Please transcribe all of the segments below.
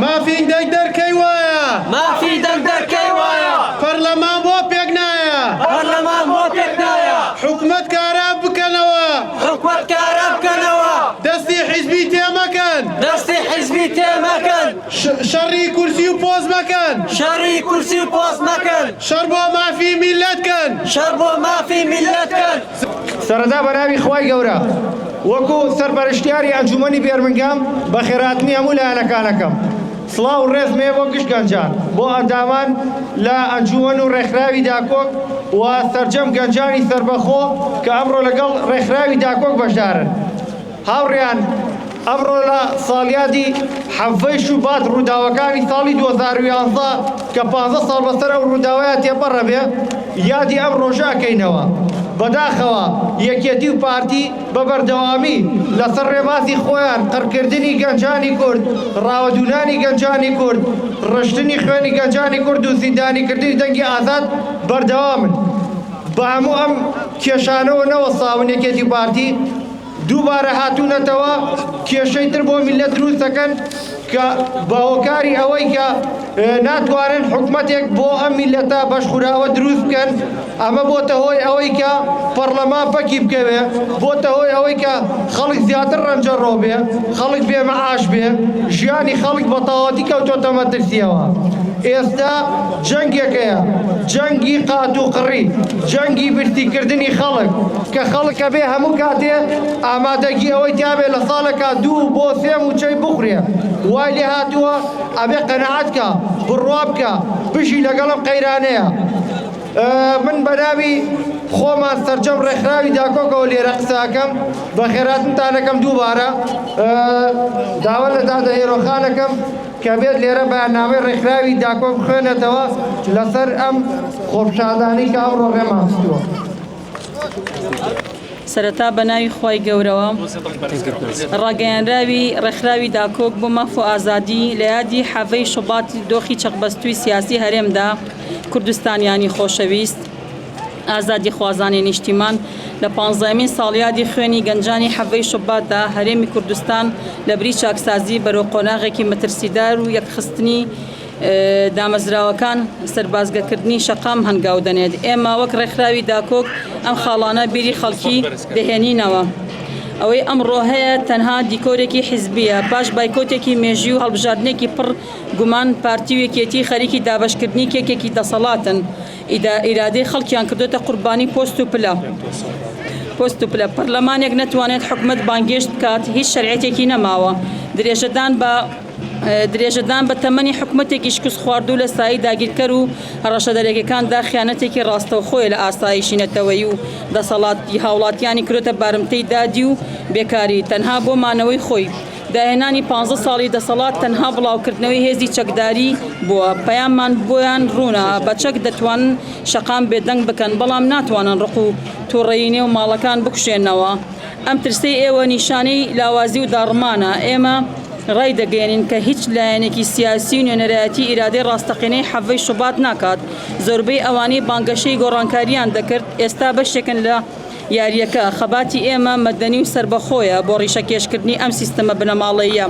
مافی دەنگدەر کەی وایە؟ مافی دەنگدەر کەی وایە؟ پەرلەمان بۆ پێک نایە؟ پەرلەمان بۆ پێک نایە؟ حکومەت کارا بکەنەوە. حکومەت کارا بکەنەوە. دەستی حیزبی تێ مەکەن. دەستی حیزبی تێ مەکەن. شەڕی کورسی و پۆست مەکەن. شەڕی کورسی و پۆست مەکەن. شەڕ بۆ مافی میللەت کەن. شەڕ بۆ مافی میللەت کەن. سەرەتا بەناوی خوای گەورە وەکو سەرپەرشتیاری ئەنجومەنی بێرمنگهام بەخێرهاتنی هەموو لایەنەکان ئەکەم. سڵاو و ڕێزم هەیە بۆ گشت گەنجان، بۆ ئەندامان لە ئەنجومەن و ڕێکخراوی داکۆک و سەرجەم گەنجانی سەربەخۆ کە ئەمڕۆ لەگەڵ ڕێکخراوی داکۆک بەشدارن. هاوڕێیان ئەمڕۆ لە ساڵیادی حەڤەی شوبات ڕووداوەکانی ساڵی 2011 کە 15 ساڵ بەسەر ئەو ڕووداوەیا تێپەڕەبێ یادی ئەم ڕۆژە ئەکەینەوە. بەداخەوە یەکێتی و پارتی بە بەردەوامی لەسەر ڕێبازی خۆیان قڕکردنی گەنجانی کورد، ڕاوەدوونانی گەنجانی کورد، ڕشتنی خوێنی گەنجانی کورد و زیندانیکردنی دەنگی ئازاد بەردەوامن. بە هەموو ئەم کێشانەوە نەوەستاون یەکێتی و پارتی دووبارە هاتوونەتەوە کێشەی تر بۆ میللەت دروست دەکەن کە بە هۆکاری ئەوەی کە ناتوانن حکومەتێک بۆ ئەم میللەتە بەشخوراوە دروست بکەن ئەمە بۆتە هۆی ئەوەی کە پەڕلەمان پەکی بکەوێ بۆتە هۆی ئەوەی کە خەڵک زیاتر ڕەنجەڕۆ بێ خەڵک بێ مەعاش بێ ژیانی خەڵک بە تەواوەتی کەوتۆتە مەترسیەوە ئێستا جەنگێک هەیە جەنگی قات و قڕی جەنگی برسیکردنی خەڵک کە خەڵک ئەبێ هەموو کاتێ ئامادەگی ئەوەی تیابێ لە ساڵێکا دوو بۆ سێ مووچەی بخورێ وای لێ هاتووە ئەبێ قەناعەت کا بڕوا بکا بژی لەگەڵ ئەم قەیرانەیە من بە ناوی خۆمان سەرجەم ڕێکخراوی داکۆکەوە لێرە قسە ئەکەم بەخێرهاتنتان ئەکەم دووبارە داوا لە دادە هێرۆخان ئەکەم کە بێت لێرە بەیاننامەی ڕێکخراوی داکۆک بخوێنێتەوە لەسەر ئەم خۆپیشاندانەی کە ئەمڕۆ ڕێمان خستووە. سەرەتا بە ناوی خوای گەورەوە ڕاگەیەنراوی ڕێکخراوی داکۆک بۆ ماف و ئازادی لە یادی حەڤەی شوباتی دۆخی چەقبەستووی سیاسی هەرێمدا کوردستانیانی خۆشەویست ئازادیخوازانی نیشتیمان لە پانزەیەمین ساڵیادی خوێنی گەنجانی حەڤەی شوباتدا هەرێمی کوردستان لەبری چاکسازی بەرەو قۆناغێکی مەترسیدار و یەکخستنی دامەزراوەکان سەربازگەکردنی شەقام هەنگاو دەنێت. ئێمە وەک ڕێکخراوی داکۆک ئەم خاڵانە بیری خەڵکی دەهێنینەوە. ئەوەی ئەمڕۆ هەیە تەنها دیکۆرێکی حیزبییە. پاش بایکۆتێکی مێژووی و هەڵبژاردنێکی پڕ گومان، پارتی و یەکێتی خەریکی دابەشکردنی کێکێکی دەسەڵاتن. ئیرادەی خەڵکیان کردۆتە قوربانی پۆست و پلە. پۆست و پلە. پەرلەمانێک نەتوانێت حکومەت بانگێشت بکات، هیچ شەرعیەتێکی نەماوە. درێژەدان بە. درێژەدان بە تەمەنی حکومەتێکی شکستخواردوو لە سایەی داگیرکەر و هەڕەشە دەرەکیەکاندا خیانەتێکی ڕاستەوخۆیە لە ئاسایشی نەتەوەیی و دەسەڵاتی هاوڵاتیانی کردۆتە بارمتەی دادی و بێکاری تەنها بۆ مانەوەی خۆی. داهێنانی پانزە ساڵی دەسەڵات تەنها بڵاوکردنەوەی هێزی چەکداری بووە. پەیاممان بۆیان ڕوونە، بە چەک دەتوانن شەقام بێدەنگ بکەن، بەڵام ناتوانن ڕق و توڕەیی نێو ماڵەکان بکوژێننەوە. ئەم ترسەی ئێوە نیشانەی لاوازی و داڕمانە. ئێمە ڕایدەگەیەنین کە هیچ لایەنێکی سیاسی و نوێنەرایەتی ئیرادەی ڕاستەقینەی حەڤەی شوبات ناکات. زۆربەی ئەوانەی بانگەشەی گۆڕانکارییان دەکرد، ئێستا بەشێکن لە یارییەکە. خەباتی ئێمە مەدەنی و سەربەخۆیە بۆ ڕیشەکێشکردنی ئەم سیستەمە بنەماڵەییە.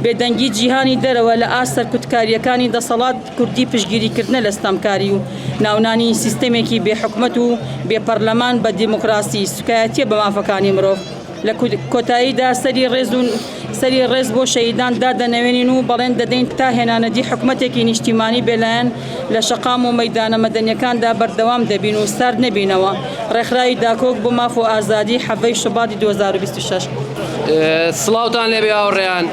بێدەنگی جیهانی دەرەوە لە ئاست سەرکوتکارییەکانی دەسەڵات کوردی پشتگیریکردنە لە ستەمکاری و ناونانی سیستەمێکی بێ حکومەت و بێ پەرلەمان بە دیموکراسی، سوکایەتیە بە مافەکانی مرۆڤ. لە کۆتاییدا سەری ڕێز و سەری ڕێز بۆ شەهیدان دادەنەوێنین و بەڵێن دەدەین تا هێنانەدی حکومەتێکی نیشتیمانی بێلایەن لە شەقام و مەیدانە مەدەنیەکاندا بەردەوام دەبین و سارد نەبینەوە. ڕێکخراوی داکۆک بۆ ماف و ئازادی، حەڤەی شوباتی 2026. سڵاوتان لێبێ هاوڕێیان.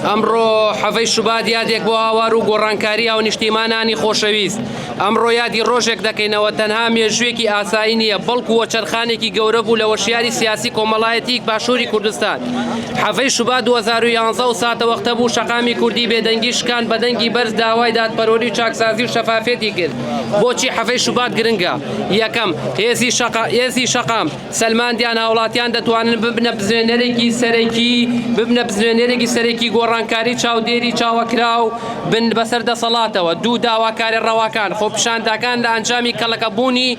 ئەمڕۆ حەڤەی شوبات یادێک بۆ هاوار و گۆڕانکاری هاونیشتیمانانی خۆشەویست. ئەمڕۆ یادی ڕۆژێک دەکەینەوە تەنها مێژوویەکی ئاسایی نییە، بەڵکو وەچەرخانێکی گەورە بوو لە وەشیاری سیاسی کۆمەڵایەتی باشووری کوردستان. حەڤەی شوبات 2011 ئەو ساتەوەختە بوو شەقامی کوردی بێدەنگی شکاند، بە دەنگی بەرز داوای دادپەروەری و چاکسازی و شەفافیەتی کرد. بۆچی حەڤەی شوبات گرنگە؟ یەکەم، هێزی شەقام سەلماندیان هاوڵاتیان دەتوانن ببنە بزوێنەرێکی سەرەکی ببنە بزوێنەرێکی سەرەکی گۆڕانکاری چاودێری چاوەکراو بن بەسەر دەسەڵاتەوە. دوو، داواکارە ڕەواکان، خۆپیشانداکان لە ئەنجامی کەڵەکەبوونی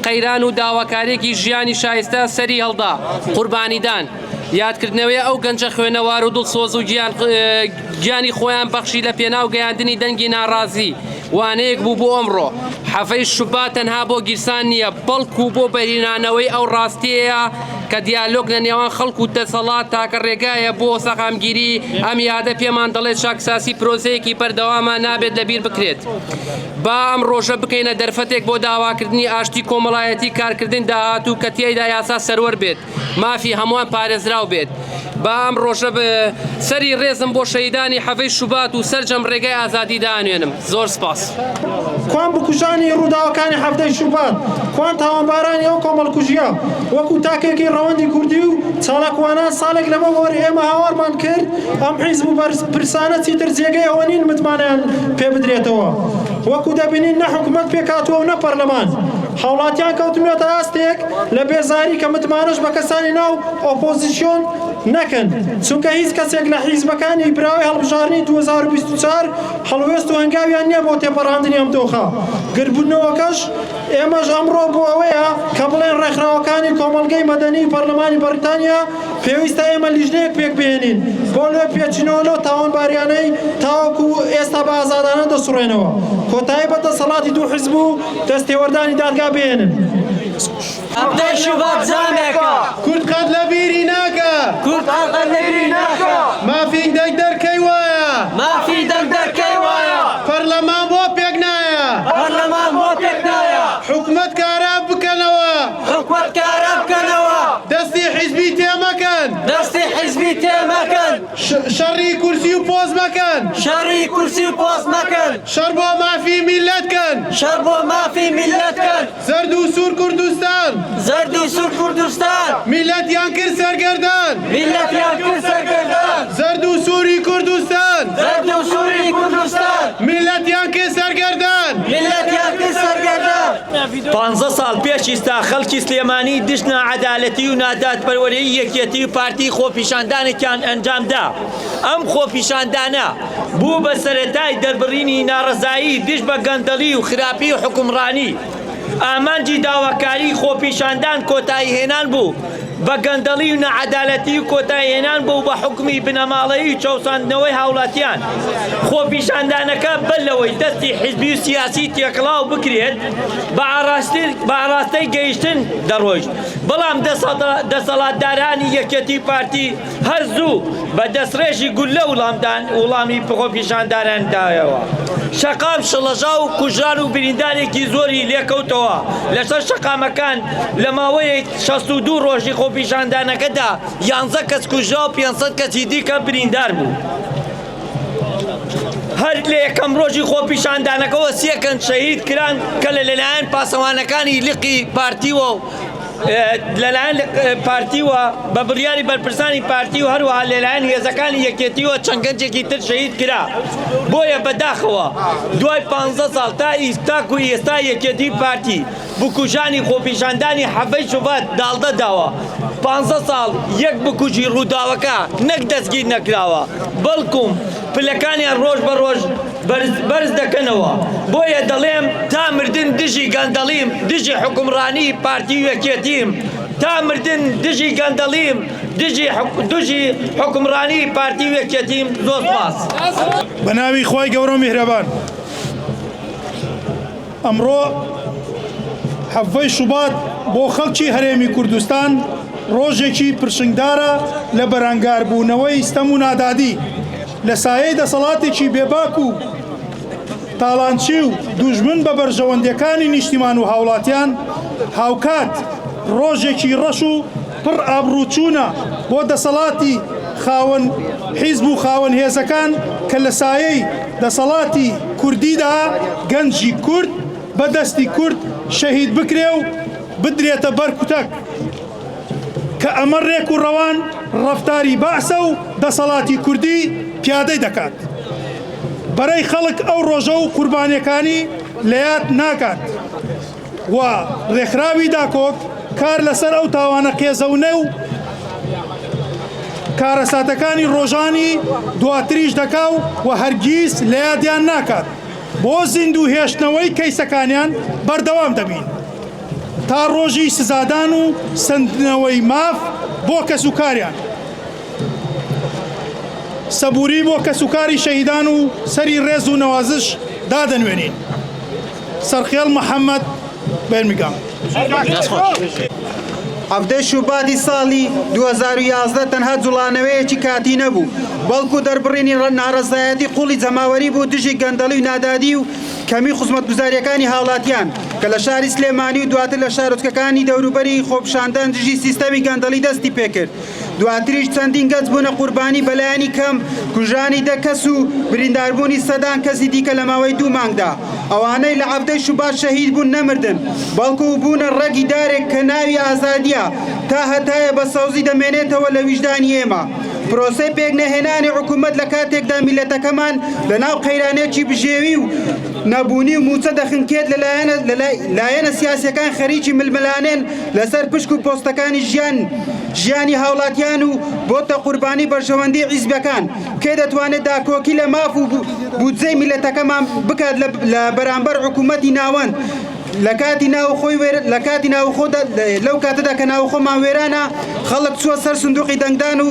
قەیران و داواکارییەکی ژیانی شایستە سەری هەڵدا. قوربانیدان. یادکردنەوەی ئەو گەنجە خوێنەوار و دڵسۆز و گیانی خۆیان بەخشی لە پێناو گەیاندنی دەنگی ناڕازی وانەیەک بوو بۆ ئەمڕۆ. حەڤەی شوبات تەنها بۆ گیرسان نییە، بەڵکو بۆ بەرینانەوەی ئەو ڕاستیەیە کە دیالۆگ لە نێوان خەڵک و دەسەڵات تاکە ڕێگایە بۆ سەقامگیری. ئەم یادە پێمان دەڵێت چاکسازی پرۆسەیەکی بەردەوامە، نابێت لەبیر بکرێت. با ئەم ڕۆژە بکەینە دەرفەتێک بۆ داواکردنی ئاشتی کۆمەڵایەتی، کارکردن داهاتوو کە تیایدا یاسا سەروەر بێت، مافی هەمووان پارێزراو بێت. با ئەم ڕۆژە سەری ڕێزم بۆ شەهیدانی حەڤەی شوبات و سەرجەم ڕێگای ئازادی دانوێنم. زۆر سپاس. کوان بکوژانی ڕووداوەکانی حەڤدەی شوبات؟ کوان تاوانبارانی ئەو کۆمەڵکوژییە؟ وەکو تاکێکی ڕەوەندی کوردی و چالاکوانان ساڵێک لەمەوبەر ئێمە هاوارمان کرد ئەم حیزب و بەرپرسانە چیتر جێگەی ئەوە نین متمانەیان پێ بدرێتەوە. وەکو دەبینین نە حکومەت پێکهاتووە و نە پەرلەمان. هاوڵاتیان کەوتنەتە ئاستێک لە بێزاری کە متمانەش بە کەسانی ناو ئۆپۆزیسیۆن نەکەن، چونکە هیچ کەسێک لە حیزبەکانی براوەی هەڵبژاردنی 2024 هەڵوێست و هەنگاویان نییە بۆ تێپەڕاندنی ئەم دۆخە. گردبوونەوەکەش ئێمەش ئەمڕۆ بۆ ئەوەیە کە بڵێن ڕێکخراوەکانی کۆمەڵگەی مەدەنی و پەرلەمانی بەڕیتانیا پێویستە ئێمە لیژنەیەک پێکبهێنین بۆ لێپێچینەوە لەو تاوانباریانەی تاوەکو ئێستا بە ئازادانە دەسوڕێنەوە، کۆتایی بە دەسەڵاتی دوو حیزب و دەستێوەردانی دادگا بهێنن. حەڤدەی شوبات جامێکە. کورد قەت لە بیری ناکا. کورد قەت لە بیری ناکا. مافی دەنگدەر کەی وایە. مافی دەنگدەر کەی وایە. پەرلەمان بۆ پێک نایە. پەرلەمان بۆ پێک نایە. حکومەت کارا بکەنەوە. حکومەت کارا بکەنەوە. دەستی حیزبی تێ مەکەن. دەستی حیزبی تێ مەکەن. شەڕی کورسی و پۆست مەکەن. شەڕی کورسی و پۆست مەکەن. شەڕ بۆ مافی میللەت کەن. شەڕ بۆ مافی میللەت کەن. زەرد و سوور کوردستان. زەرد و سوور کوردستان. میللەتیان کرد سەرگەردان. میللەتیان کرد سەرگەردان. زەرد و سووری کوردستان. زەرد و سووری کوردستان. میللەتیان کرد سەرگەردان. میللەتیان کرد سەرگەردان. پانزە ساڵ پێش ئیستا خەڵکی سلێمانی دژ ناعەدالەتی و نادادپەروەریی یەکێتی و پارتی خۆپیشاندانێکیان ئەنجامدا، ئەم خۆپیشاندانە بوو بە سەرەتای دەربڕینی ناڕەزایی دژ بە گەندەڵی و خراپی حوکمڕانی. ئامانجی داواکاری خۆپیشاندان کۆتاییهێنان بوو بە گەندەڵی و ناعەدالەتی و کۆتاییهێنان بوو بە حوکمی بنەماڵەیی و چەوساندنەوەی هاوڵاتیان. خۆپیشاندانەکە بەر لەوەی دەستی حیزبی و سیاسی تێکەڵاو بکرێت بە ئاراستەی گەیشتن دەڕۆیشت، بەڵام دەسەڵاتدارانی یەکێتی و پارتی هەر زوو بە دەستڕێژی گوللە وڵامی خۆپیشاندانیان دایەوە. شەقام شڵەژا و کوژران و بریندارێکی زۆری لێکەوتەوە. لەسەر شەقامەکان لە ماوەی 62 ڕۆژی خۆپیشاندانەکەدا یانزە کەس کوژرا و 500 کەسی دیکە بریندار بوو. هەر لە یەکەم ڕۆژی خۆپیشاندانەکەوە سێ گەنج شەهید کران کە لەلایەن پاسەوانەکانی لقی پارتیوە و لەلایەن پارتیوە بە بڕیاری بەرپرسانی پارتی و هەروەها لەلایەن هێزەکانی یەکێتیوە چەند گەنجێکی تر شەهید کرا. بۆیە بەداخەوە دوای 15 ساڵ تا تاکو ئێستا یەکێتی پارتی بکوژانی خۆپیشاندانی حەڤەی شوبات داڵدە داوە. پانزە ساڵ یەک بکوژی ڕووداوەکە نەک دەستگیر نەکراوە، بەڵکوم پلەکانیان ڕۆژ بە ڕۆژ بەرز دەکەنەوە. بۆیە دەڵێم تا مردن دژی گەندەڵیم، دژی حوکمڕانی پارتی و یەکێتیم. تا مردن دژی گەندەڵیم، دژی دژی حوکمڕانی پارتی و یەکێتیم. زۆر سوپاس. بە ناوی خوای گەورە و میهرەبان. ئەمڕۆ حەڤەی شوبات بۆ خەڵکی هەرێمی کوردستان ڕۆژێکی پرشنگدارە لە بەرەنگاربوونەوەی ستەم و نادادی لە سایەی دەسەڵاتێکی بێباک و تاڵانچی و دوژمن بە بەرژەوەندیەکانی نیشتیمان و هاوڵاتیان، هاوکات ڕۆژێکی ڕەش و پڕ ئابڕووچوونە بۆ دەسەڵاتی خاوەن حیزب و خاوەن هێزەکان کە لە سایەی دەسەڵاتی کوردیدا گەنجی کورد بە دەستی کورد شەهید بکرێ و بدرێتە بەر کوتەک کە ئەمە ڕێک و ڕەوان ڕەفتاری بەعسە و دەسەڵاتی کوردی پیادەی دەکات. بەرەی خەڵک ئەو ڕۆژە و قوربانیەکانی لە یاد ناکات و ڕێکخراوی داکۆک کار لەسەر ئەو تاوانە قێزەونە و کارەساتەکانی ڕۆژانی دواتریش دەکا و هەرگیز لە یادیان ناکات. بۆ زیندوو هێشتنەوەی کەیسەکانیان بەردەوام دەبین تا ڕۆژی سزادان و سەندنەوەی ماف بۆ کەسوکاریان. سەبووری بۆ کەسوکاری شەهیدان و سەری ڕێز و نەوازش دادەنوێنین. سەرخێڵ محەمەد، بێرمیگام. حەڤدەی شوباتی ساڵی 2011 تەنها جوڵانەوەیەکی کاتی نەبوو، بەڵکو دەربڕینی ناڕەزایەتی قوڵی جەماوەری بوو دژی گەندەڵی و نادادی و کەمی خزمەتگوزارییەکانی هاوڵاتیان کە لە شاری سلێمانی و دواتر لە شارۆچکەکانی دەوروبەری خۆپیشاندان دژی سیستەمی گەندەڵی دەستی پێکرد. دواتریش چەندین گەنج بوونە قوربانی بەلایەنی کەم کوژرانی دە کەس و برینداربوونی سەدان کەسی دیکە لە ماوەی دوو مانگدا. ئەوانەی لە حەڤدەی شوبات شەهید بوون نەمردن، بەڵکو بوونە ڕەگی دارێک کە ناوی ئازادییە تا هەتایە بە سەوزی دەمێنێتەوە لە ویژدانی ئێمە. پرۆسەی پێکنەهێنانی حکومەت لە کاتێکدا میللەتەکەمان لەناو قەیرانێکی بژێوی و نەبوونی و مووچە دەخنکێت لە لایەنە سیاسیەکان خەریکی ململانێن لەسەر پشک و پۆستەکانی ژیان ژیانی هاوڵاتیان و بۆتە قوربانی بەرژەوەندی حیزبەکان کێ دەتوانێت داکۆکی لە ماف و بودجەی میللەتەکەمان بکات لە بەرامبەر حکوومەتی ناوەند لە کاتی ناوخۆی لە کاتی ناوخۆدا لەو کاتەدا کە ناوخۆمان وێرانە خەڵک چووە سەر سندوقی دەنگدان و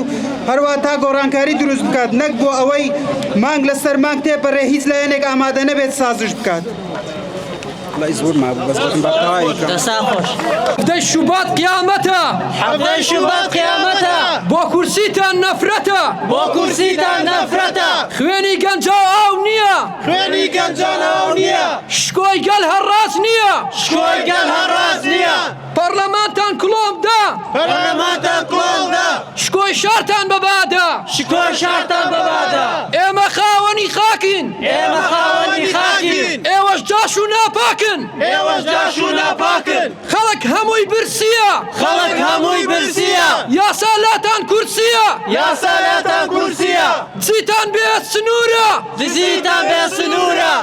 هەروە تا گۆڕانکاری دروست بکات نەک بۆ ئەوەی مانگ لەسەر مانگ تێپەڕێ هیچ لایەنێک ئامادە نەبێت سازش بکات. دەستان خۆش. حەڤدەی شوبات قیامەتە. حەڤدەی شوبات قیامەتە. بۆ کورسیتان نەفرەتە. بۆ کورسیتان نەفرەتە. خوێنی گەنجا ئاو نییە. خوێنی گەنجان ئاو نییە. شکۆی گەل هەر ڕاست نییە. شکۆی گەل هەر ڕاست نییە. پەرلەمانتان کڵۆم دا. پەرلەمانتان کڵۆم دا. شکۆی شارتان بە بادا. شکۆی شارتان بە بادا. ئێمە خاوەنی خاکین. ئێمە خاوەنی خاکین. ئێوەش جاش و ناپاکن. ئێوەش جاش و ناپاکن. خەڵک هەمووی برسییە. خەڵک هەمووی برسییە. یاسا لاتان کورسییە. یاسا لاتان کورسییە. دزیتان بێ سنوورە. دزیتان بێ سنوورە.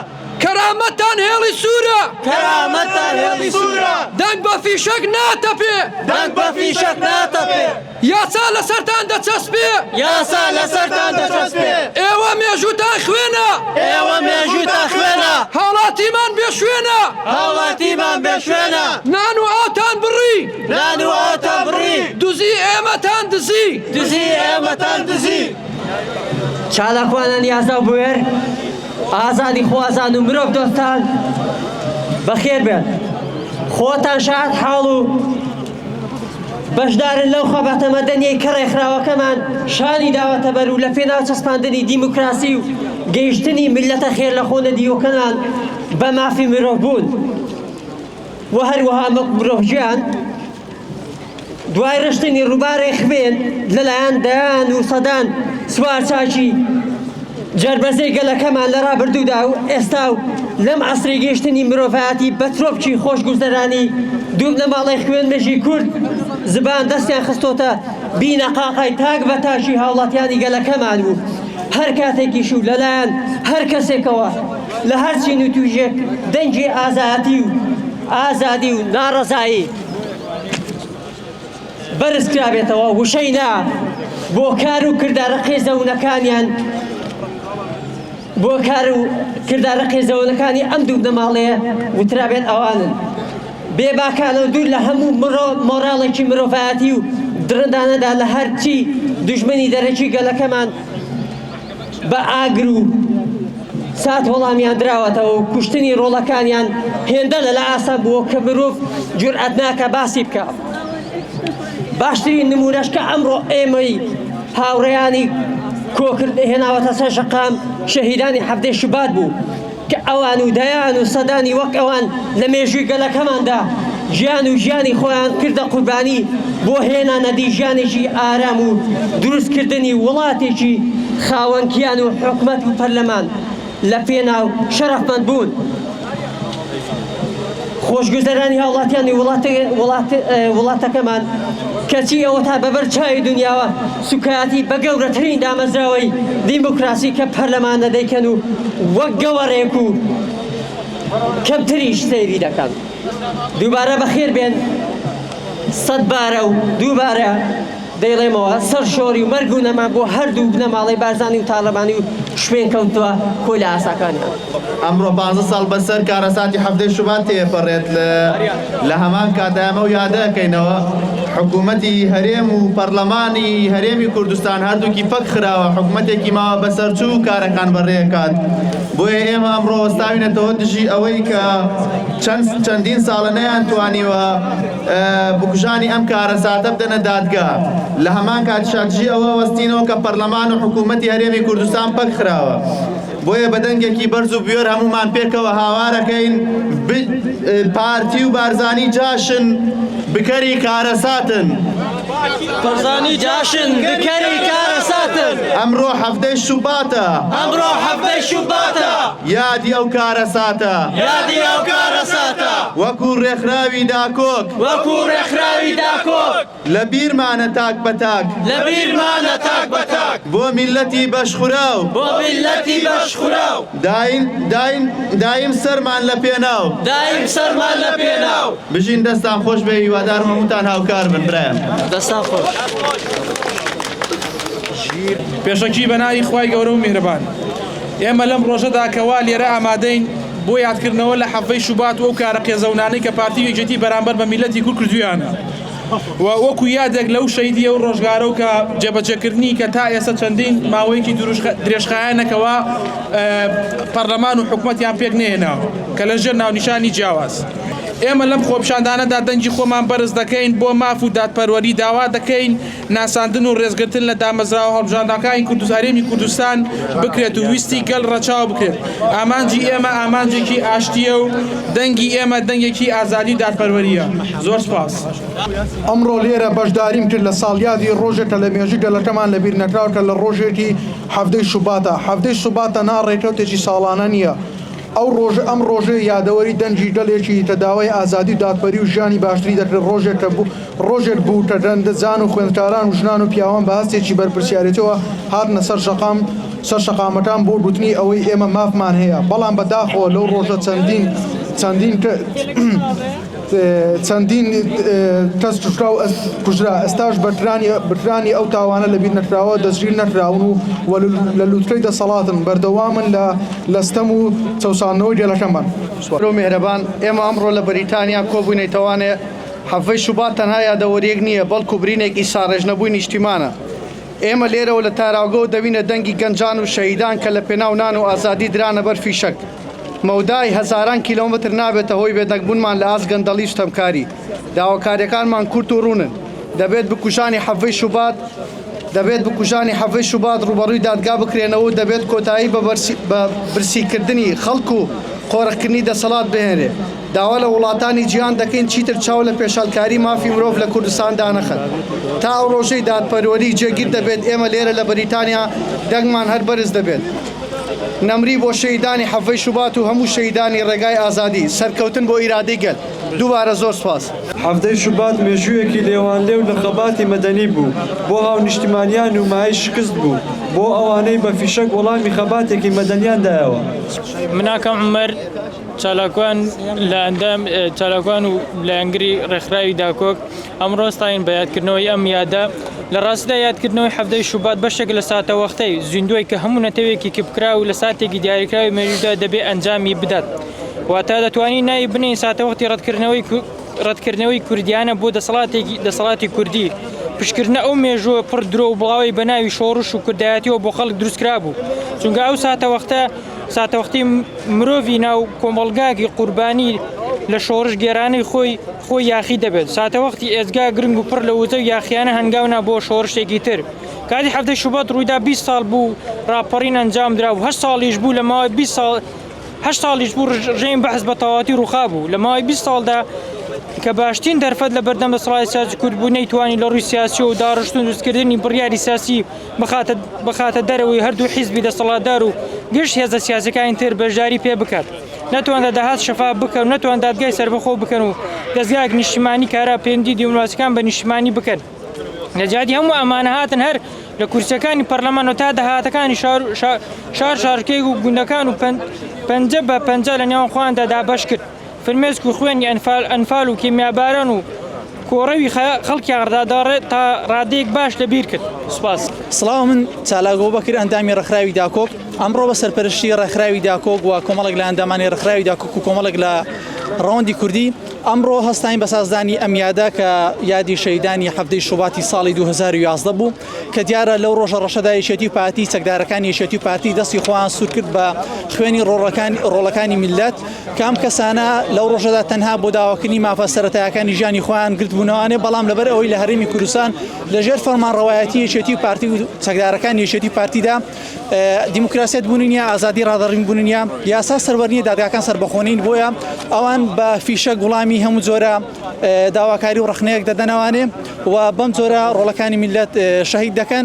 کەرامەتتان هێڵی سوورە. کەرامەتتان هێڵی سوورە. دەنگ بە فیشەک ناتەپێ. دەنگ بە فیشەک ناتەپێ. یاسا لەسەرتان دەچەسپێ. یاسا لەسەرتان دەچەسپێ. ئێوە مێژووتان خوێنە. ئێوە مێژووتان خوێنە. هاوڵاتیمان بێ شوێنە. هاوڵاتیمان بێ شوێنە. نان و ئاوتان بڕی. نان و ئاوتان بڕی. دزی ئێمەتان دزی. دزی ئێمەتان دزی. چالاکوانانی ئازا و بوێر، ئازادیخوازان و مرۆڤ دۆستان بەخێر بێن. خۆتان شاهد حاڵ و بەشدارن لەو خەباتە مەدەنیەی کە ڕێکخراوەکەمان شانی داوەتە بەر و لە پێناو چەسپاندنی دیموکراسی و گەیشتنی میللەتە خێرلەخۆنەدیوەکەمان بە مافی مرۆڤبوون و هەروەها مرۆڤگیان دوای ڕشتنی ڕووبارێک خوێن لەلایەن دەیان و سەدان سوارچاکی جەربەزەی گەلەکەمان لە ڕابردوودا و ئێستا و لەم عەسری گەیشتنی مرۆڤایەتی بە ترۆپکی خۆشگوزەرانی دوو بنەماڵەی خوێنمژی کورد زبان دەستیان خستۆتە بینەقاقای تاک بە تاکی هاوڵاتیانی گەلەکەمان و هەر کاتێکیش و لەلایەن هەر کەسێکەوە لە هەر چین و تویژێک دەنگی ئازایەتی و ئازادی و ناڕەزایی بەرز کرابێتەوە وشەی نا بۆ کار و کردارە قێزەونەکانیان بۆ کار و کردارە قێزەونەکانی ئەم دوو بنەماڵەیە وترابێت ئەوانن بێباکانە و دوور لە هەموو مۆراڵێکی مرۆڤایەتی و دڕندانەدا لە هەرچی دوژمنی دەرەکی گەلەکەمان بە ئاگر و سات وەڵامیان دراوەتەوە و کوشتنی ڕۆڵەکانیان هێندە لەلا ئاسان بووە کە مرۆڤ جورئەت ناکا باسی بکا. باشترین نموونەش کە ئەمڕۆ ئێمەی هاوڕێیانی کۆکرد هێناوەتە سەر شەقام شەهیدانی حەڤدەی شوبات بوو کە ئەوان و دەیان و سەدانی وەک ئەوان لە مێژووی گەلەکەماندا گیان و ژیانی خۆیان کردە قوربانی بۆ هێنانەدی ژیانێکی ئارام و دروستکردنی وڵاتێکی خاوەن کیان و حکومەت و پەرلەمان لە پێناو شەرەفمەند بوون خۆشگوزەرانی هاوڵاتیانی وڵاتەکەمان کەچی ئەوەتا بەبەر چاوی دنیاوە سوکایەتی بە گەورەترین دامەزراوەی دیموکراسی کە پەرلەمانە دەیکەن و وەک گەوەڕێک و کەمتریش سەیری دەکەن. دووبارە بەخێر بێن سەدبارە و دووبارە دەیڵێمەوە سەرشۆری و مەرگ و نەمان بۆ هەردوو بنەماڵەی بارزانی و تاڵەبانی و شوێنکەوتووە کۆیلە ئاساکانیان. ئەمڕۆ 15 ساڵ بەسەر کارەساتی حەڤدەی شوبات تێپەڕێت لە هەمان کاتدا ئێمە ئەو یادە ئەکەینەوە. حکوومەتی هەرێم و پەرلەمانی هەرێمی کوردستان هەردووکی پەک خراوە، حکومەتێکی ماوە بەسەرچوو کارەکان بەڕێکات. بۆیە ئێمە ئەمڕۆ وەستاوینەتەوە دژی ئەوەی کە چەند چەندین ساڵە نەیانتوانیوە بکوژانی ئەم کارەساتە بدەنە دادگا. لە هەمان کاتیشا دژی ئەوە وەستینەوە کە پەرلەمان و حکوومەتی هەرێمی کوردستان پەک خراوە. بۆیە بە دەنگێکی بەرز و بوێر هەموومان پێکەوە هاوارەکەین پارتی و بارزانی جاشن بکەری کارەساتن. بارزانی جاشن بکەری کارەساتن. ئەمڕۆ حەڤدەی شوباتە. ئەمڕۆ حەڤدەی شوباتە. یادی ئەو کارەساتە. یادی ئەو کارەساتە. وەکوو ڕێکخراوی داکۆک. وەکوو ڕێکخراوی داکۆک. لە بیرمانە تاک بە تاک. لە بیرمانە تاک بە تاک. بۆ میللەتی بەشخوراو. بۆ میللەتی بەشخوراو. دایم دایم دایم سەرمان لە پێناو. دایم سەرمان لە پێناو. بژین دەستان خۆش بێ هیوادارم هەمووتان هاوکار بن برایم. دەستان خۆش. پێشەکی بە ناوی خوای گەورە و میهرەبان. ئێمە لەم ڕۆژەدا کە وا لێرە ئامادەین بۆ یادکردنەوە لە حەڤەی شوبات و ئەو کارە قێزەونانەی کە پارتی و یەکێتی بەرامبەر بە میللەتی کورد کردوویانە و وەکو یادێک لەو شەهیدی ئەو ڕۆژگارە و کە جێبەجێکردنی کە تا ئێستا چەندین ماوەیەکی درێژخایەنە کەوا پەرلەمان و حکومەتیان پێک نەهێناوە کە لە ژێر ناونیشانی جیاواز. ئێمە لەم خۆپیشاندانەدا دەنگی خۆمان بەرز دەکەین بۆ ماف و دادپەروەری داوا دەکەین ناساندن و ڕێزگرتن لە دامەزراوە هەڵبژاردنەکانی کوردستان هەرێمی کوردستان بکرێت و ویستی گەل ڕەچاو بکرێت. ئامانجی ئێمە ئامانجێکی ئاشتییە و دەنگی ئێمە دەنگێکی ئازادی و دادپەروەرییە. زۆر سوپاس. ئەمڕۆ لێرە بەشداریم کرد لە ساڵیادی ڕۆژێک کە لە مێژووی گەلەکەمان لەبیر نەکراوە کە لە ڕۆژێکی حەڤدەی شوباتە. حەڤدەی شوبات تەنها ڕێکەوتێکی ساڵانە نییە، ئەو ڕۆژە ئەم ڕۆژەیە یادەوەری دەنگی گەلێکی کە داوای ئازادی و دادپەری و ژیانی باشتری دەکرد، ڕۆژێک کە بوو ڕۆژێک بوو کە گەنجان و خوێندکاران و ژنان و پیاوان بە هەستێکی بەرپرسیارێتیەوە هاتنە سەر شەقام سەر شەقامەکان بۆ گوتنی ئەوەی ئێمە مافمان هەیە بەڵام بە داخەوە لەو ڕۆژە چەندین چەندین چەندین کەس کوژرا و کوژرا ئێستاش بەرترانی بەرترانی ئەو تاوانە لەبیر نەکراوە دەستگیر نەکراون و و لە لوتکەی دەسەڵاتن بەردەوامن لە لە ستەم و چەوساندنەوەی گەلەکەمان. سوپاس میهرەبان، ئێمە ئەمڕۆ لە بەریتانیا کۆبووینەتەوانێ، حەڤەی شوبات تەنها یادەوەرییەک نییە، بەڵکو برینێکی ساڕێژنەبووی نیشتیمانە. ئێمە لێرەوە لە تاراوگەوە دەبینە دەنگی گەنجان و شەهیدان کە لە پێناو نان و ئازادی درانە بەر فیشەک. مەودای هەزاران کیلۆمەتر نابێتە هۆی بێدەنگبوونمان لە ئاست گەندەڵی و ستەمکاری. داواکارییەکانمان کورت و ڕوونن. دەبێت بکوژانی حەڤەی شوبات دەبێت بکوژانی حەڤەی شوبات ڕووبەڕووی دادگا بکرێنەوە و دەبێت کۆتایی بە بە برسیکردنی خەڵک و قۆرخکردنی دەسەڵات بهێنرێ. داوا لە وڵاتانی جیهان دەکەین چیتر چاو لە پێشالکاری مافی مرۆڤ لە کوردستان دانەخەن. تا ئەو ڕۆژەی دادپەروەری جێگیر دەبێت ئێمە لێرە لە بەریتانیا دەنگمان هەر بەرز دەبێت. نەمری بۆ شەهیدانی حەڤەی شوبات و هەموو شەهیدانی ڕێگای ئازادی. سەرکەوتن بۆ ئیرادەی گەل. دووبارە زۆر سوپاس. حەڤدەی شوبات مێژوویەکی لێوانلێو لە خەباتی مەدەنی بوو بۆ هاونیشتیمانیان و مایەی شکست بوو بۆ ئەوانەی بە فیشەک وەڵامی خەباتێکی مەدەنیان دایەوە. من ئاکام عومەر، چالاکوان لە ئەندام چالاکوان و لایەنگری ڕێکخراوی داکۆک، ئەمڕۆ ستاین بە یادکردنەوەی ئەم یادە، لە ڕاستیدا یادکردنەوەی حەڤدەی شوبات بەشێک لە ساتەوەختەی زیندووی کە هەموو نەتەوەیەکی کپکراو لە ساتێکی دیاریکراوی مێژوودا دەبێ ئەنجامی بدات. واتە دەتوانین ناوی بنێین ساتەوەختی ڕەتکردنەوەی ڕەتکردنەوەی کوردیانە بۆ دەسەڵاتێکی دەسەڵاتی کوردی، پشتکردنە ئەو مێژووە پڕ درۆ و بڵاوەی بە ناوی شۆڕش و کوردایەتیەوە بۆ خەڵک دروستکرابوو، چونکە ئەو ساتەوەختە ساتەوەختی مرۆڤی ناو کۆمەڵگاکی قوربانی لە شۆڕشگێرانەی خۆی خۆی یاخی دەبێت، ساتەوەختی ئێجگار گرنگ و پڕ لە وزە و یاخیانە هەنگاونا بۆ شۆڕشێکی تر. کاتی حەڤدەی شوبات ڕوویدا 20 ساڵ بوو ڕاپەڕین ئەنجامدرا و هەشت ساڵیش بوو لە ماوەی 20 ساڵ هەشت ساڵیش بوو ڕژێمی بەعس بە تەواوەتی ڕووخابوو. لە ماوەی 20 ساڵدا کە باشترین دەرفەت لە بەردەم دەسەڵاتی سیاسی کورد بوو نەیتوانی لە ڕووی سیاسیەوە و داڕشتن و دروستکردنی بڕیاری سیاسی بخاتە بخاتە دەرەوەی هەردوو حیزبی دەسەڵاتدار و گشت هێزە سیاسیەکانی تر بەشداری پێ بکات. نەتوانرا داهات شەفاف بکەن و نەتوان دادگای سەربەخۆ بکەن و دەزگایەک نیشتیمانی کارا پەیوەندی دیموکراسیەکان بە نیشتیمانی بکەن. لە جیاتی هەموو ئەمانە هاتن هەر لە کورسیەکانی پەرلەمان و تا داهاتەکانی شار شار شارکێک و گوندەکان و پەنجە بە پەنجە لە نێوان خۆیاندا دابەش کرد. فرمێسک و خوێنی ئەنفال ئەنفال و کیمیاباران و کۆڕەوی خەڵکیان ڕاداڕێ تا ڕادەیەک باش لە بیر کرد. سوپاس. سڵاو من چالاک ئەبوبەکر ئەندامی ڕێکخراوی داکۆک ئەمڕۆ بە سەرپەرشتی ڕێکخراوی داکۆک و کۆمەڵێک لە ئەندامانی ڕێکخراوی داکۆک و کۆمەڵێک لە ڕەوەندی کوردی. ئەمڕۆ هەستاین بە سازدانی ئەم یادە کە یادی شەهیدانی حەڤدەی شوباتی ساڵی 2011 بوو کە دیارە لەو ڕۆژە ڕەشەدا یەکێتی و پارتی چەکدارەکانی یەکێتی و پارتی دەستی خۆیان سوور کرد بە خوێنی ڕۆڵەکانی ڕۆڵەکانی میللەت کە ئەم کەسانە لەو ڕۆژەدا تەنها بۆ داواکردنی مافە سەرەتایەکانی ژیانی خۆیان گرتبوونەوانێ بەڵام لەبەر ئەوەی لە هەرێمی کوردستان لەژێر فەرمانڕەوایەتی یەکێتی و پارتی و چەکدارەکانی یەکێتی و پارتیدا دیموکراسیەت بوونی نییە، ئازادی ڕادەڕین بوونی نییە، یاسا سەروەر نییە، دادگاکان سەربەخۆ نین، بۆیە ئەوان بە فیشەک وڵامی هەموو جۆرە داواکاری و ڕەخنەیەک دەدەنەوانێ و بەم جۆرە ڕۆڵەکانی میللەت شەهید دەکەن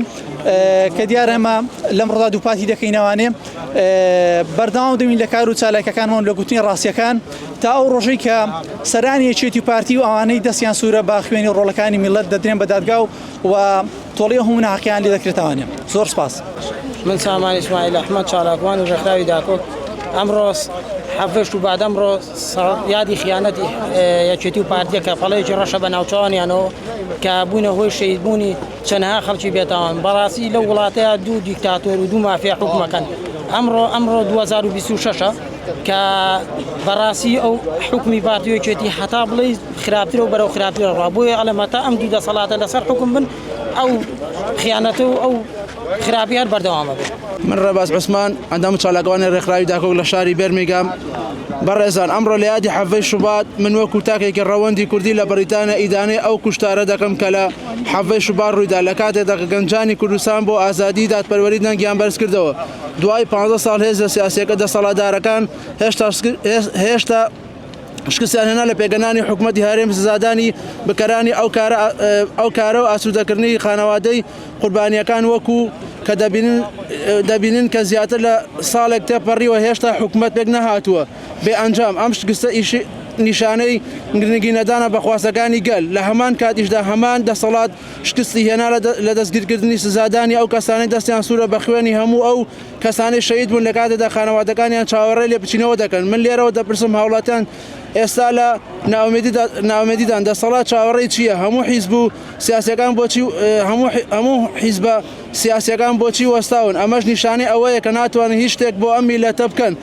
کە دیارە ئەمە لەمڕۆدا دووپاتی دەکەینەوانێ بەردەوام دەبین لە کار و چالاکەکانمان لە گوتنی ڕاستیەکان تا ئەو ڕۆژەی کە سەرانی یەکێتی و پارتی و ئەوانەی دەستیان سوورە بە خوێنی ڕۆڵەکانی میللەت دەدرێن بە دادگا و و تۆڵەی ئەو هەموو ناحەقیان لێ دەکرێتەوانێ. زۆر سپاس. من سامان ئیسماعیل ئەحمەد چالاکوانی ڕێکخراوی داکۆک ئەمڕۆ حەڤەی شوبات ئەمڕۆ یادی خیانەتی یەکێتی و پارتیە کە پەڵەیەکی ڕەشە بە ناوچەوانیانەوە کە بوونە هۆی شەهیدبوونی چەندەها خەڵکی بێتاوان بەڕاستی لەو وڵاتەیە دوو دیکتاتۆر و دوو مافیا حکومەکەن ئەمڕۆ ئەمڕۆ 2026 کە بەڕاستی ئەو حکومی پارتی و یەکێتی هەتا بڵێ خراپترە و بەرەو خراپتر ئەڕوا بۆیە ئەڵێم هەتا ئەم دوو دەسەڵاتە لەسەر حوکم بن ئەو خیانەتە و ئەو خراپی هەر بەردەوامە بێت. من ڕێباز عوسمان ئەندام و چالاکوانی ڕێکخراوی داکۆک لە شاری بێرمیگام بەڕێزان ئەمڕۆ لە یادی حەڤەی شوبات من وەکو تاکێکی ڕەوەندی کوردی لە بەریتانیا ئیدانەی ئەو کوشتارە دەکەم کە لە حەڤەی شوبات ڕوویدا لە کاتێکدا کە گەنجانی کوردستان بۆ ئازادی دادپەروەری دەنگیان بەرز کردەوە دوای 15 ساڵ هێزە سیاسیەکە دەسەڵاتدارەکان هێشتا هێشتا شکستیان هێنا لە پێگەنانی حکومەتی هەرێم سزادانی بکەرانی ئەو کارە ئەو کارە و ئاسوودەکردنی خانەوادەی قوربانیەکان وەکو کە دەبینن دەبینن کە زیاتر لە ساڵێک تێپەڕیوە هێشتا حکومەت پێک نەهاتووە بێ ئەنجام ئەم شکستە ئیشی نیشانەی گرنگی نەدانە بە خواستەکانی گەل لە هەمان کاتیشدا هەمان دەسەڵات شکستی هێنا لە دەستگیرکردنی سزادانی ئەو کەسانەی دەستیان سوورە بە خوێنی هەموو ئەو کەسانەی شەهید بوون لە کاتێکدا خانەوادەکانیان چاوەڕێ لێپچینەوە دەکەن من لێرەوە دەپرسم هاوڵاتیان ئێستا لە ناومێدیدان دەسەڵات چاوەڕێی چییە هەموو حیزب و سیاسەکان بۆچی هەموو هەموو حیزبە سیاسەکان بۆچی وەستاون ئەمەش نیشانەی ئەوەیە کە ناتوانن هیچ شتێک بۆ ئەم میلەتە بکەن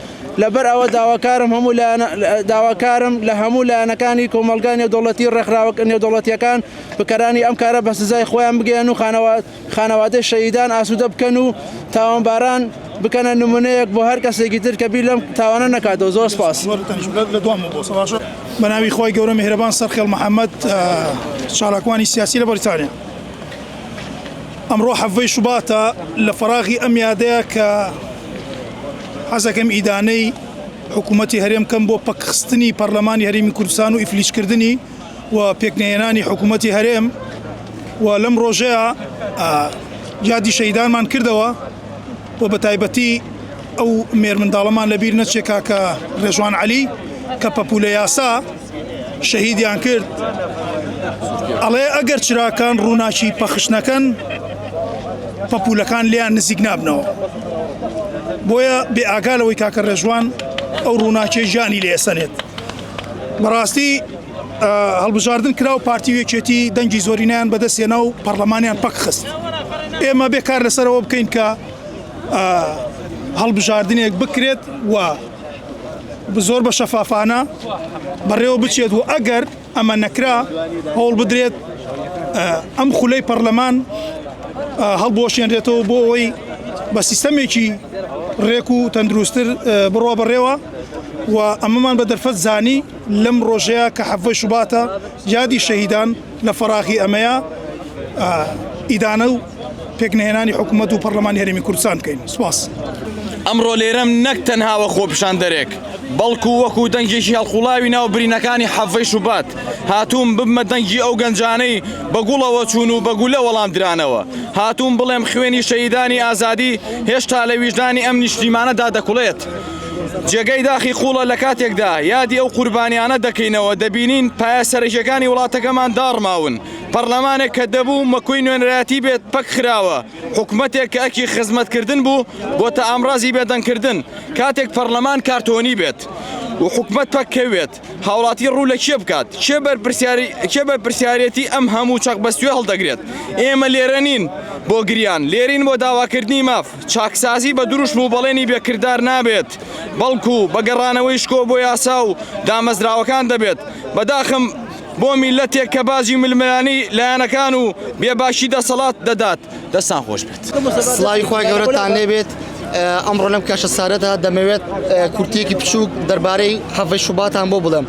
لەبەر ئەوە داواکارم هەموو لایەنە داواکارم لە هەموو لایەنەکانی کۆمەڵگای نێودەوڵەتی ڕێکخراوە نێودەوڵەتیەکان بکەرانی ئەم کارە بە سزای خۆیان بگەیەن و خانەوە خانەوادەی شەهیدان ئاسوودە بکەن و تاوانباران بکەنە نمونەیەک بۆ هەر کەسێکی تر کە بیر لەم تاوانە نەکاتەوە. زۆر سپاس. بەناوی خوای گەورە میهرەبان سەرخێڵ محەمەد چالاکوانی سیاسی لە بەریتانیا ئەمڕۆ حەڤەی شوباتە لە فەراغی ئەم یادەیە کە حەزەکەم ئیدانەی حکوومەتی هەرێم کەم بۆ پەکخستنی پەرلەمانی هەرێمی کوردستان و ئیفلیجکردنی و پێکنەهێنانی حکوومەتی هەرێم و لەم ڕۆژەیە یادی شەهیدانمان کردەوە و بە تایبەتی ئەو مێرمنداڵەمان لەبیر نەچێ کاکە ڕێژوان عەلی کە پەپولە یاسا شەهیدیان کرد ئەڵێ ئەگەر چراکان ڕووناکی پەخش نەکەن پەپولەکان لێیان نزیک نابنەوە بۆیە بێ ئاگا لەوەی کاکە ڕێژوان ئەو ڕووناکیە ژیانی لێ ئەسەنێت بەڕاستی هەڵبژاردن کرا و پارتی و یەکێتی دەنگی زۆرینەیان بەدەستهێنا و پەرلەمانیان پەک خست ئێمە بێ کار لەسەرەوە بکەین کە هەڵبژاردنێک بکرێت و زۆر بە شەفافانە بەڕێوە بچێت و ئەگەر ئەمە نەکرا هەوڵ بدرێت ئەم خولەی پەرلەمان هەڵبوەشێنرێتەوە بۆ ئەوەی بە سیستەمێکی ڕێک و تەندروستتر بڕوا بەڕێوە و ئەمەمان بە دەرفەت زانی لەم ڕۆژەیە کە حەڤەی شوباتە یادی شەهیدان لە فەراغی ئەمەیە ئیدانە و پێکنەهێنانی حکوومەت و پەرلەمانی هەرێمی کوردستان بکەین سپاس. ئەمڕۆ لێرەم نەک تەنها وەک خۆپیشاندەرێک، بەڵکو وەکو دەنگێکی هەڵقوڵاوی ناو برینەکانی حەڤەی شوبات، هاتووم ببمە دەنگی ئەو گەنجانەی بە گوڵەوە چوون و بە گولە وەڵام درانەوە. هاتووم بڵێم خوێنی شەهیدانی ئازادی هێشتا لە ویژدانی ئەم نیشتیمانەدا دەکوڵێت. جێگەی داخی قوڵە لە کاتێکدا یادی ئەو قوربانیانە دەکەینەوە دەبینین پایە سەرەکیەکانی وڵاتەکەمان داڕماون، پەڕلەمانێک کە دەبوو مەکۆی نوێنەرایەتی بێت پەکخراوە، حکومەتێک کە ئەرکی خزمەتکردن بوو بۆتە ئامڕازی بێدەنگکردن، کاتێک پەڕلەمان کارتۆنی بێت. و حکومەت پەککەوێت، هاوڵاتی ڕوو لە کێ بکات؟ کێ بەرپرسیاری کێ بەرپرسیارێتی ئەم هەموو چەقبەستوویە هەڵدەگرێت؟ ئێمە لێرە نین بۆ گریان، لێرین بۆ داواکردنی ماف. چاکسازی بە دروشم و بەڵێنی بێ کردار نابێت، بەڵکو بە گەڕانەوەی شکۆ بۆ یاسا و دامەزراوەکان دەبێت. بەداخم بۆ میللەتێک کە باجی ململانێی لایەنەکان و بێباکی دەسەڵات دەدات. دەستان خۆش بێت. سڵاوی خوای گەورەتان لێبێت ئەمڕۆ لەم کەشە سارەدا دەمەوێت کورتیەکی بچووک دەربارەی حەڤەی شوباتان بۆ بڵێم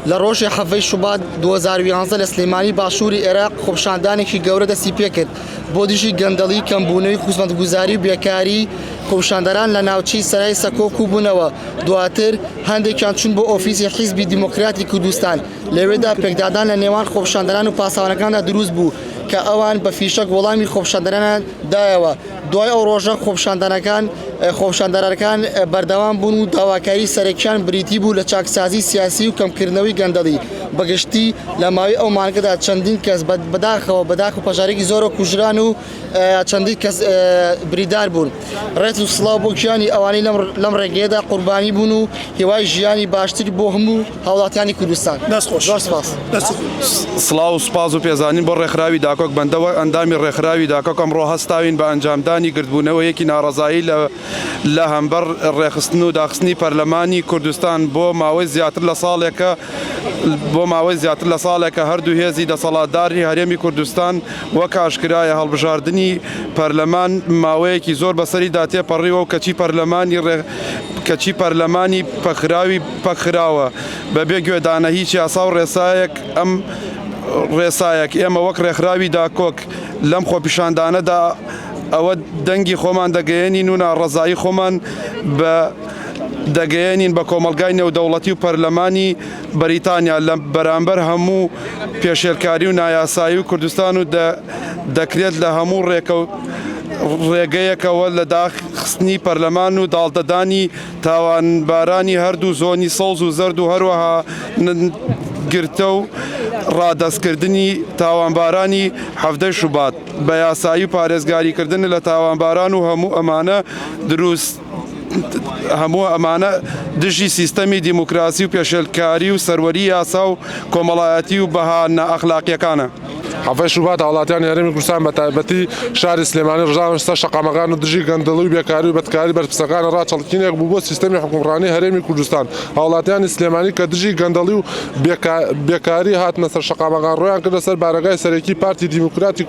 لە ڕۆژی حەڤەی شوبات 2011 لە سلێمانی باشووری عێراق خۆپیشاندانێکی گەورە دەستی پێکرد بۆ دژی گەندەڵی کەمبوونەوەی خزمەتگوزاری و بێکاری خۆپیشاندەران لە ناوچەی سەرای سەکۆ کوبوونەوە دواتر هەندێکیان چوون بۆ ئۆفیسی حیزبی دیموکراتی کوردستان لەوێدا پێکدادان لە نێوان خۆپیشاندەران و پاسەوانەکاندا دروست بوو کە ئەوان بە فیشەک وەڵامی خۆپیشاندەرانیان دایەوە. دوای ئەو ڕۆژە خۆپیشاندانەکان خۆپیشاندەرەکان بەردەوام بوون و داواکاری سەرەکیان بریتی بوو لە چاکسازی سیاسی و کەمکردنەوەی گەندەڵی. بەگشتی لە ماوەی ئەو مانگەدا چەندین کەس بەداخەوە بەداخ و پەژارەیەکی زۆرەوە کوژران و چەندین کەس بریندار بوون. ڕێز و سڵاو بۆ گیانی ئەوانەی لەم ڕێگەیەدا قوربانی بوون و هیوای ژیانی باشتر بۆ هەموو هاوڵاتیانی کوردستان. دەست خۆش. زۆر سپاس. سڵاو و سوپاس و پێزانین بۆ ڕێکخراوی داکۆک بەندە وەک ئەندامی ڕێکخراوی داکۆک ئەمڕۆ هەستاوین بە ئەنجامدانی گردبوونەوەیەکی ناڕەزایی لە لە هەمبەر ڕێکخستن و داخستنی پەرلەمانی کوردستان بۆ ماوەی زیاتر لە ساڵێکە بۆ ماوەی زیاتر لە ساڵێکە هەردوو هێزی دەسەڵاتداری هەرێمی کوردستان وەک ئاشکرایە هەڵبژاردنی پەرلەمان ماوەیەکی زۆر بەسەریدا تێپەڕیوە و کەچی پەرلەمانی کەچی پەرلەمانی پەکخراوی پەکخراوە بەبێ گوێدانە هیچ یاسا و ڕێسایەک ئەم ڕێسایەک ئێمە وەک ڕێکخراوی داکۆک لەم خۆپیشاندانەدا ئەوە دەنگی خۆمان دەگەیەنین و ناڕەزایی خۆمان بە دەگەیەنین بە کۆمەڵگای نێودەوڵەتی و پەرلەمانی بەریتانیا لە بەرامبەر هەموو پێشێلکاری و نایاسایی و کوردستان و دەکرێت لە هەموو ڕێگەیەکەوە لە داخستنی پەرلەمان و داڵدەدانی تاوانبارانی هەردوو زۆنی سەوز و زەرد و هەروەها گرتە و ڕادەستکردنی تاوانبارانی حەڤدەی شوبات بە یاسایی و پارێزگاریکردن لە تاوانباران و هەموو ئەمانە دروست هەموو ئەمانە دژی سیستەمی دیموکراسی و پێشێلکاری و سەروەری یاسا و کۆمەڵایەتی و بەها نائەخلاقییەکانە. حەڤەی شوبات هاوڵاتیانی هەرێمی کوردستان بە تایبەتی شاری سلێمانی ڕژانە سەر شەقامەکان و دژی گەندەڵی و بێکاری و بەدکاری بەرپرسەکانی ڕاچەڵکینێک بوو بۆ سیستەمی حوکمڕانی هەرێمی کوردستان هاوڵاتیانی سلێمانی کە دژی گەندەڵی و بێکاری هاتنە سەر شەقامەکان ڕوویان کردە سەر بارەگای سەرەکی پارتی دیموکراتی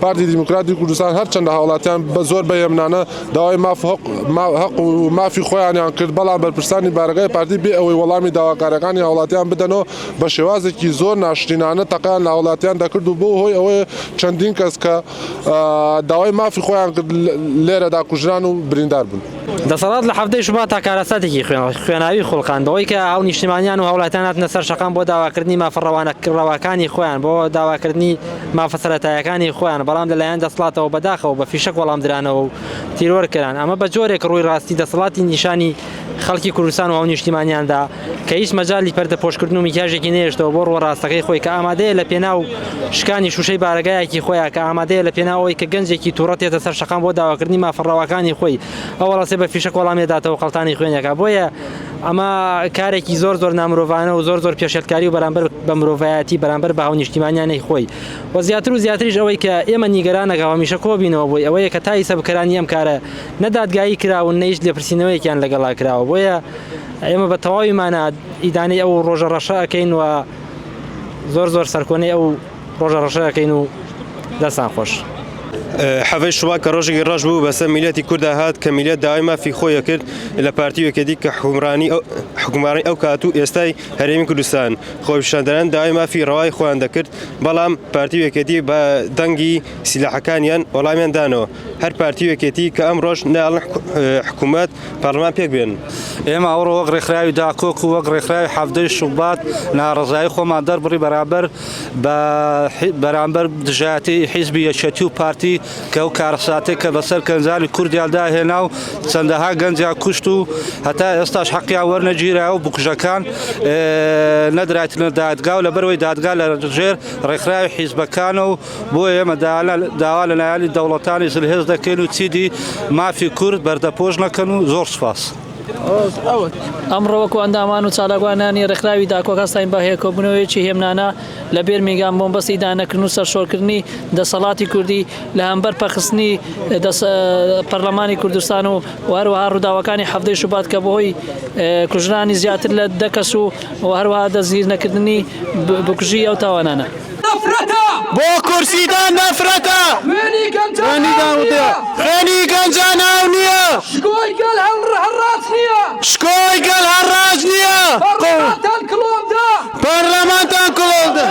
پارتی دیموکراتی کوردستان هەرچەندە هاوڵاتیان بە زۆر بەهێمنانە داوای ماف هەق و مافی خۆیانیان کرد، بەڵام بەرپرسانی بارەگای پارتی بێ ئەوەی وەڵامی داواکاریەکانی هاوڵاتیان بدەنەوە بە شێوازێکی زۆر ناشرینانە تەقەیان لە هاوڵاتیان دەکرد و بۆ هۆی ئەوەی چەندین کەس کە داوای مافی خۆیان کرد لێرەدا کوژران و بریندار بوون. دەسەڵات لە حەڤدەی شوباتا کارەساتێکی خوێناوی خوڵقاند بەوەی کە هاونیشتیمانیان و هاوڵاتیان هاتنە سەر شەقام بۆ داواکردنی مافە ڕەواکانی خۆیان بۆ داواکردنی مافە سەرەتایەکانی خۆیان، بەڵام لەلایەن دەسڵاتەوە بەداخەوە بە فیشەک وەڵام درانەوە و تیرۆر کران، ئەمە بە جۆرێک ڕووی ڕاستی دەسەڵاتی نیشانی خەڵکی کوردستان و هاونیشتیمانیان دا کە هیچ مەجالی پەردەپۆشکردن و میکیاژێکی نەهێشتەوە بۆ ڕووە ڕاستەکەی خۆی کە ئامادەیە لە پێناو شکانی شوشەی بارەگایەکی خۆیا کە ئامادەیە لە پێناو ئەوەی کە گەنجێکی توڕە تێتە سەر شەقام بۆ داواکردنی مافە ڕەواکانی خۆی ئەو هەڵەسێ بە فیشەک وەڵامی دەداتەوە قەڵتانی خوێنێکە بۆیە ئەمە کارێکی زۆر زۆر نامرۆڤانە و زۆر زۆر پێشێلکاری و بەرامبەر بە مرۆڤایەتی بەرامبەر بە هاونیشتیمانیانەی خۆی و زیاتر و زیاتریش ئەوەی کە ئێمە نیگەرانەکە هەمیشە کۆبینەوە بۆی ئەوەیە کە تا ئیسە بکەرانی ئەم کارە نە دادگایی کراون نە هیچ لێپرسینەوەیەکیان لەگەڵا کراوە بۆیە ئێمە بە تەواوی مانا ئیدانەی ئەو ڕۆژە ڕەشە ئەکەین و زۆر زۆر سەرکۆنەی ئەو ڕۆژە ڕەشە ئەکەین و دەستان خۆش. حەڤەی شوبات کە ڕۆژێکی ڕەش بوو بەسەر میللەتی کوردا هات کە میللەت داوای مافی خۆی ئەکرد لە پارتی و یەکێتی کە حوکمڕانی ئەو حوکمڕانی ئەو کات و ئێستای هەرێمی کوردستان خۆپیشاندەران داوای مافی ڕەوای خۆیان دەکرد بەڵام پارتی و یەکێتی بە دەنگی سیلاحەکانیان وەڵامیان دانەوە هەر پارتی و یەکێتی کە ئەمڕۆش ناڵن حکوومەت پەرلەمان پێک بێنن. ئێمە ئەوڕۆ وەک ڕێکخراوی داکۆک و وەک ڕێکخراوی حەڤدەی شوبات ناڕەزایی خۆمان دەربڕی بەرامبەر بە بەرامبەر دژایەتی حیزبی یەکێتی و پارتی کە ئەو کارەساتەی کە بەسەر گەنجانی کوردیاندا هێنا و چەندەها گەنجیان کوشت و هەتا ئێستاش حەقیان وەرنەگیرا و بکوژەکان نەدرایتنە دادگا و لەبەرەوەی دادگا لە ژێر ڕێکخراوی حیزبەکانە و بۆیە ئێمە داوا لە لایەنی دەوڵەتانی زلهێز دەکەین و چیدی مافی کورد بەردەپۆش نەکەن و زۆر سوپاس. ئەمڕۆ وەکو ئەندامان و چالاکوانانی ڕێکخراوی داکۆک هەستاین بە کۆبوونەوەیەکی هێمنانە لە بێرمینگام بۆ مەبەستی ئیدانەکردن و سەرشۆڕکردنی دەسەڵاتی کوردی لە هەمبەر پەخستنی پەرلەمانی کوردستان و هەروەها ڕووداوەکانی حەڤدەی شوبات کە بەهۆی کوژرانی زیاتر لە دە کەس و هەروەها دەستگیر نەکردنی بکوژی ئەو تاوانانە. نەفرەتە. بۆ کورسیدان نەفرەتە. خوێنی گەنجان ئاو نییە. خوێنی گەنجان ئاو نییە. شکۆی گەل هەڕاج نییە. شکۆی گەل هەڕاج نییە. پەرلەمانتان کڵۆم دا. پەرلەمانتان کڵۆم دا.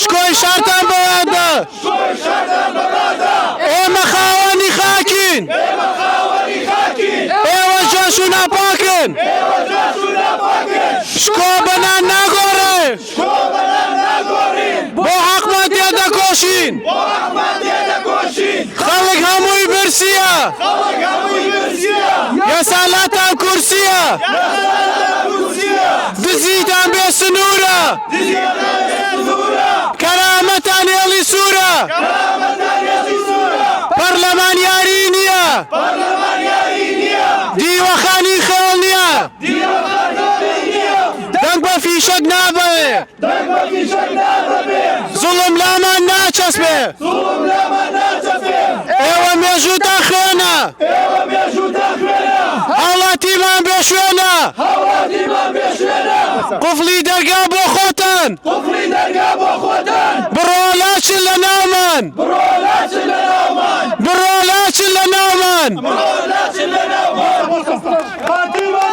شکۆی شارتان بەیان دا. شکۆی شارتان بەیان دا. ئێمە خاوەنی خاکین. ئێمە خاوەنی خاکین. ئێوە جاش و ناپاکن. ئێوە جاش و ناپاکن. شکۆ بە نان ناگۆڕێ. شکۆ بە نان ناگۆڕین. بۆ حەقمان تێدەکۆشین. بۆ حەقمان تێدەکۆشین. خەڵک هەمووی برسییە. خەڵک هەمووی برسییە. یەسالاتان کورسییە. یەسالاتان کورسییە. دزیتان بێ سنوورە. دزیتان بێ سنوورە. کەرامەتان هێڵی سوورە. کەرامەتان هێڵی سوورە. پەرلەمان یاری نییە. پەرلەمان یاری نییە. دیوەخانی خێڵ نییە. دیوەخانی خێڵ نییە. دەنگ بە فیشەک نابەێ. دەنگ بە فیشەک نابەێ. زوڵم لامان ناچەسپێ. زوڵم لامان ناچەسپێ. ئێوە مێژووتان خوێنە. ئێوە مێژووتان خوێنە. هاوڵاتیمان بێ شوێنە. هاوڵاتیمان بێ شوێنە. قفڵی دەرگا بۆ خۆتان. قفڵی دەرگا بۆ خۆتان. بڕۆ لاچن لە ناومان. بڕۆ.